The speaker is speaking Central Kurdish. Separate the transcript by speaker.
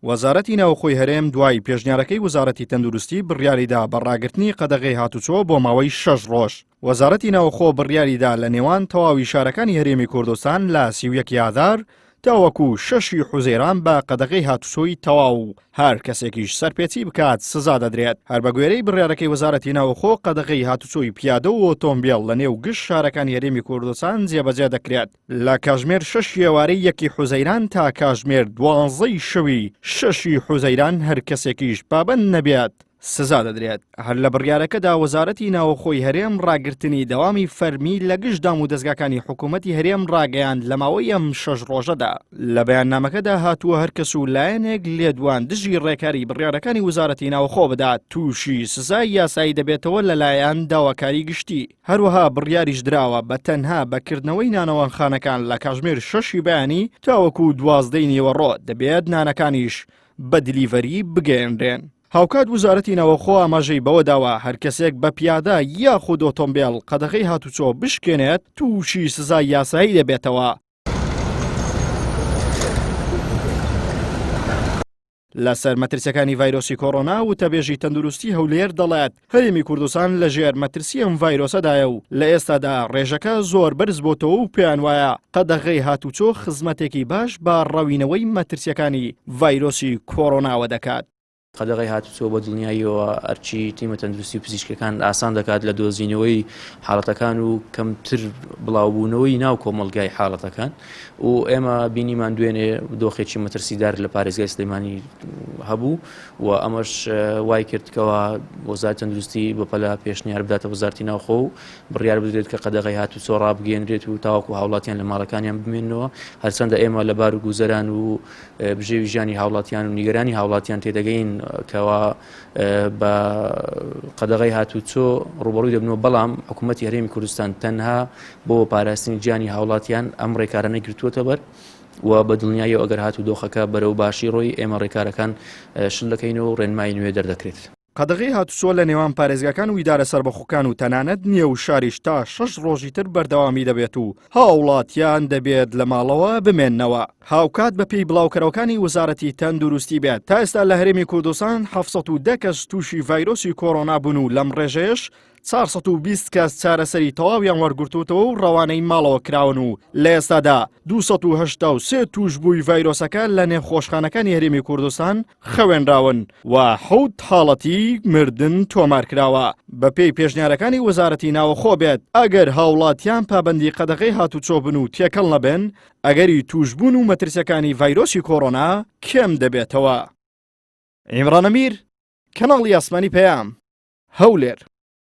Speaker 1: وەزارەتی ناوخۆی هەرێم دوای پێشنیارەکەی وەزارەتی تەندروستی بڕیاریدا بە ڕاگرتنی قەدەغەی هاتوچۆ بۆ ماوەی شەش ڕۆژ. وەزارەتی ناوخۆ بڕیاریدا لە نێوان تەواوی شارەکانی هەرێمی کوردستان لە 31 ئادار تاوەکو شەشی حوزەیران بە قەدەغەی هاتوچۆی تەواو و هەر کەسێکیش سەرپێچی بکات سزا دەدرێت. هەر بەگوێرەی بڕیارەکەی وەزارەتی ناوخۆ قەدەغەی هاتوچۆی پیادە و ئۆتۆمبێل لە نێو گشت شارەکانی هەرێمی کوردستان جێبەجێ دەکرێت. لە کاژمێر شەشی ئێوارەی یەکی حوزەیران تا کاژمێر دوانزەی شەوی شەشی حوزەیران هەر کەسێکیش پابەند نەبێت سزا دەدرێت. هەر لە بڕیارەکەدا وەزارەتی ناوەخۆی هەرێم ڕاگرتنی دەوامی فەرمی لە گشت دام و دەزگاکانی حکوومەتی هەرێم ڕاگەیاند لە ماوەی ئەم شەش ڕۆژەدا. لە بەیاننامەکەدا هاتووە هەر کەس و لایەنێک لێدوان دژی ڕێکاری بڕیارەکانی وەزارەتی ناوخۆ بدات تووشی سزای یاسایی دەبێتەوە لەلایەن داواکاری گشتی. هەروەها بڕیاریش دراوە بە تەنها بە کردنەوەی نانەوانخانەکان لە کاژمێر شەشی بەیانی تاوەکو دوازدەی نیوەڕۆ دەبێت نانەکانیش بە delivery بگەیەنرێن. هاوکات وزارەتی ناوەخۆ ئاماژەی بەوەداوە هەر کەسێک بە پیادە یاخود ئۆتۆمبێل قەدەغەی هاتوچۆ بشکێنێت تووشی سزای یاسایی دەبێتەوە. لەسەر مەترسیەکانی ڤایرۆسی کۆرۆنا وتەبێژی تەندروستی هەولێر دەڵێت هەرێمی کوردستان لەژێر مەترسی ئەم ڤایرۆسەدایە و لە ئێستادا ڕێژەکە زۆر بەرز بۆتەوە و پێیان وایە قەدەغەی هاتوچۆ خزمەتێکی باش بە ڕەوینەوەی مەترسیەکانی ڤایرۆسی کۆرۆناوە دەکات.
Speaker 2: قەدەغەی هاتوچۆ بە دڵنیاییەوە ئەرکی تیمە تەندروستی و پزیشکەکان ئاسان دەکات لە دۆزینەوەی حاڵەتەکان و کەمتر بڵاوبوونەوەی ناو کۆمەڵگای حاڵەتەکان و ئێمە بینیمان دوێنێ دۆخێکی مەترسیدار لە پارێزگای سلێمانی هەبوو و ئەمەش وای کرد کەوا وەزارەتی تەندروستی بەپەلە پێشنیار بداتە وەزارەتی ناوخۆ و بڕیار بدرێت کە قەدەغەی هاتوچۆ ڕابگەیەنرێت و تاوەکو هاوڵاتیان لە ماڵەکانیان بمێننەوە هەرچەندە ئێمە لە بار و گوزەران و بژێوی ژیانی هاوڵاتیان و نیگەرانی هاوڵاتیان تێدەگەین کەوا بە قەدەغەی هاتوچۆ ڕوبەڕووی دەبنەوە بەڵام حکوومەتی هەرێمی کوردستان تەنها بۆ پاراستنی گیانی هاوڵاتیان ئەم ڕێکارانەی گرتووەتە بەر و بە دڵنیاییەوە ئەگەر هاتوو دۆخەکە بەرەو باشی ڕۆی ئێمە ڕێکارەکان شل دەکەینەوە و ڕێنمایی نوێ دەردەکرێت.
Speaker 1: قەدەغەی هاتوچۆ لە نێوان پارێزگاکان و ئیدارە سەربەخۆکان و تەنانەت نێو شاریش تا شەش ڕۆژی تر بەردەوامی دەبێت و هاوڵاتیان دەبێت لە ماڵەوە بمێننەوە. هاوکات بەپێی بڵاوکەرەوەکانی وەزارەتی تەندروستی بێت تا ئێستا لە هەرێمی کوردستان 710 کەس تووشی ڤایرۆسی کۆرۆنا بوون و لەم ڕێژەیەش 420 کەس چارەسەری تەواویان وەرگرتووتەوە و ڕەوانەی ماڵەوە کراون و لە ئێستادا 283 تووشبووی ڤایرۆسەکە لە نێخۆشخانەکانی هەرێمی کوردستان خەوێنراون و حەوت حاڵەتی مردن تۆمارکراوە. بەپێی پێشنیارەکانی وەزارەتی ناوەخۆ بێت، ئەگەر هاوڵاتیان پابەندی قەدەغەی هاتوچۆ بن و تێکەڵ نەبن، ئەگەری تووشبوون و مەترسیەکانی ڤایرۆسی کۆرۆنا کەم دەبێتەوە. عیمران ئەمیر، کەناڵی ئاسمانی پەیام، هەولێر.